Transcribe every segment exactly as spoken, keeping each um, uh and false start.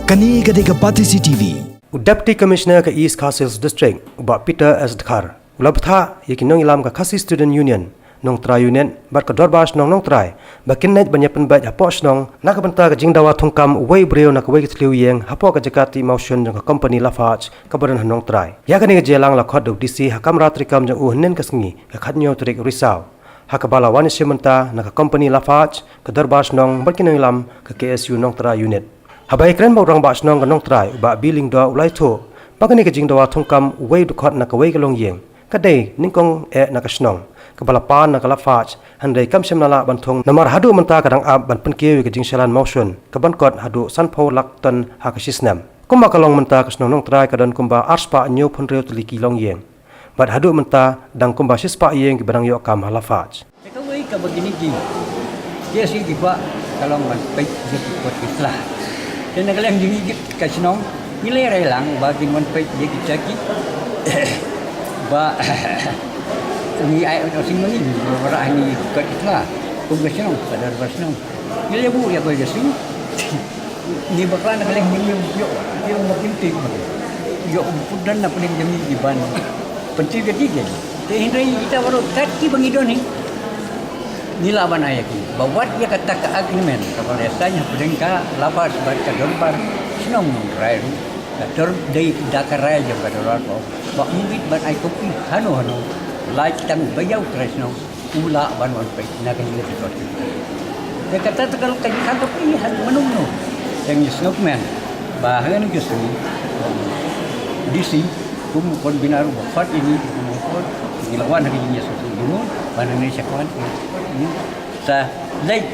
Kane ka dei ka Batesi T V. U Deputy Commissioner ka East Khasi Hills District, u Bah Peter S Dkhar, u la bthah ïa ki nongïalam ka Khasi Student Union Nongtrai Unit bad ka Dorbar Shnong Nongtrai ba kin leit ban ïa pynbeit hapoh shnong na ka bynta ka jingdawa thungkam uwei u briew na kawei ka thliew ïing hapoh ka jaka tih mawshun jong ka kompani Lafarge kaba don ha Nongtrai. Ïa kane ka jingïalang la khot da u D C ha kamra treikam jong u hynnin ka sngi, ka khathynñiew tarik Risaw, ha kaba la wan ïashim bynta na ka kompani Lafarge, ka Dorbar Shnong bad ki nongïalam ka K S U Nongtrai Unit. Haba ïakren bad u Rangbah Shnong ka Nongtrai, u Bah B Lyngdoh, u la ïathuh ba kane ka jingdawa thungkam uwei u dkhot na kawei ka longïing ka dei nyngkong eh na ka shnong kaba la pan na ka Lafarge, hynrei kam shym la lah ban thung namar haduh mynta ka dang ap ban pynkiew ïa ka jingshailan mawshun kaban kot haduh sanphew lak ton ha ka shisnem. Kumba ka long mynta, ka shnong Nongtrai ka don kumba arspah hynñiewphew hynriew tylli ki longïing, bad haduh mynta dang kumba shispah ïing kiba dang ïoh kam ha Lafarge. Te kawei kaba kine ki K S U ki kwah ka long ban peit ïa ki kot ki sla. Te na ka liang jong ngi kit ka shnong, ngi la rai lang ba kin wan peit ïa kita ki ba ngi ai ot sing ma ngi, ba ra ngi kot ki sla. Kum ka shnong, ka Dorbar Shnong, ngi la buh ïa ka K S U. Ngi bakla na ka liang jong ngi, ïoh, ïoh ma kim tip ma. Ïoh pyndan na pdeng jong ngi ban pyntip ïa ki. Te hynrei kita baroh kat kiba ngi don hi, ngi lah ban ai ïa ki ba wat ïa kata ka agreement kaba la sign hapdeng ka Lafarge bad ka Dorbar Shnong Nongtrai ruh, ka dor dei da ka rai jong ka Dorbar ba, ba ym bit ban ai kopi hano hano, lait tang ba ïa u trai shnong u lah ban wan peit na ka ïing ka kot. Te kata te ka long ka jingkhantok ïa ngi ha mano mano. Te ngi sngewkmen ba ha kane ka sngi, D C kum u convener u ba khot ïa ngi, kum u khot, ngi la wan ha ka jingïasngewthuh jingmut ba nangne sha khmat ngi sa leit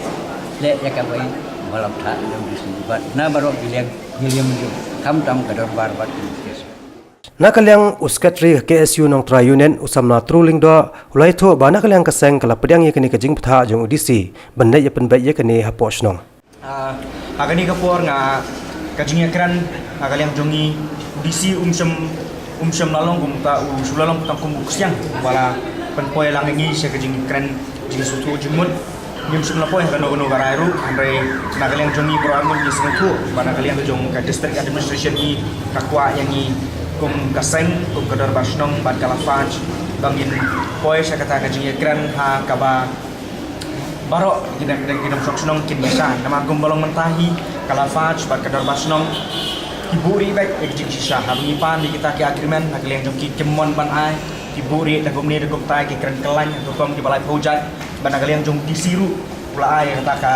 leh ïa kawei ba la bthah da u D C bad na baroh ki liang ngi la ïamynjur, khamtam ka Dorbar bad ki K S U. Na ka liang u Secretary ka K S U Nongtrai Unit, u Samla Tru Lyngdoh, u la ïathuh ba na ka liang ka seng ka la pdiang ïa kane ka jingbthah jong u D C ban leit ïa pynbeit ïa kane hapoh shnong. Ah, ha kane ka por nga, ka jingïakren ha ka liang jong ngi, u D C um shym, um shym la long kumta, u shu la long tang kum u ksiang ba la pynpoi lang ïa ngi sha ka jingïakren, jingsngewthuh jingmut. Ngim shym la poi ha kano kano ka rai ruh, hynrei na ka liang jong ngi baroh arngut ngi sngewthuh ba na ka liang jong ka district administration ngi ka kwah ïa ngi kum ka seng, kum ka Dorbar Shnong bad ka Lafarge ba ngin poi sha kata ka jingïakren ha kaba baroh ki nong, ki nongshong shnong kin ïasah. Namar kumba long mynta hi, ka Lafarge bad ka Dorbar Shnong ki buhrieh beit ïa ka jingshisha. Haba ngi pan ïa kita ki agreement, na ka liang jong ki kim mon ban ai, ki buhrieh da kumne da kumta, ki kren kyllain ha ka rukom kiba laiphew jait. Bad na ka liang jong u D C ruh u la ai ïa kata ka,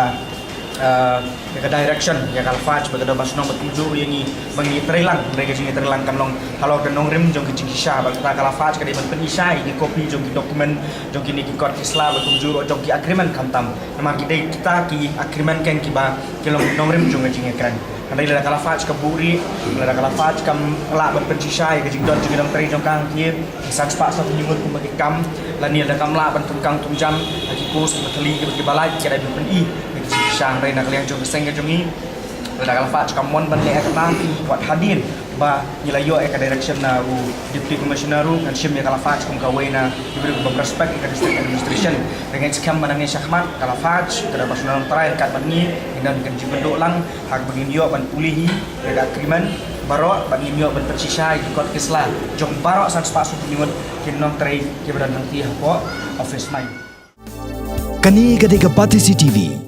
eh, ïa ka direction ïa ka Lafarge bad ka Dorbar Shnong bad kumjuh ïa ngi ba ngi treilang, hynrei ka jingtreilang kan long halor ka nongrim jong ka jingshisha. Bad kata ka Lafarge ka dei ban pyni shai ïa ki kopi jong ki document jong kine ki kot ki sla bad kumjuh ruh jong ki agreement khamtam. Namar ki dei kita ki agreement keiñ kiba ki long nongrim jong ka jingïakren. Hynrei lada ka Lafarge ka buhrieh, lada ka Lafarge kam lah ban pynshisha ïa ka jingdon jong ki nongtrei jong ka, hangtei ki san spah san ngut kumba ki kam, lane lada kam lah ban thungkang thungjam ha ki post kiba thylli kiba, kiba lait, ka dei ban pyni ïa ka jingshisha. Hynrei na ka liang jong ka seng ka jong ngi, lada ka Lafarge kam mon ban leh ïa kata, wat hadien ba ngi la ïoh ïa ka direction na u Deputy Commissioner ruh, ngan shim ïa ka Lafarge kum kawei na ki briew kiba respect ïa ka district administration. Te ngin skhem ba nangne shakhmat ka Lafarge, ka Dorbar Shnong Nongtrai ryngkat bad ngi, ngin don ka jingïakynduh lang ha kaba ngin ïoh ban pule hi ïa ka agreement baroh bad ngin ïoh ban pynshisha ïa ki kot ki sla jong baroh san spah san ngut ki nongtrei kiba don hangtei hapoh office nine. Kane ka dei ka Batesi T V.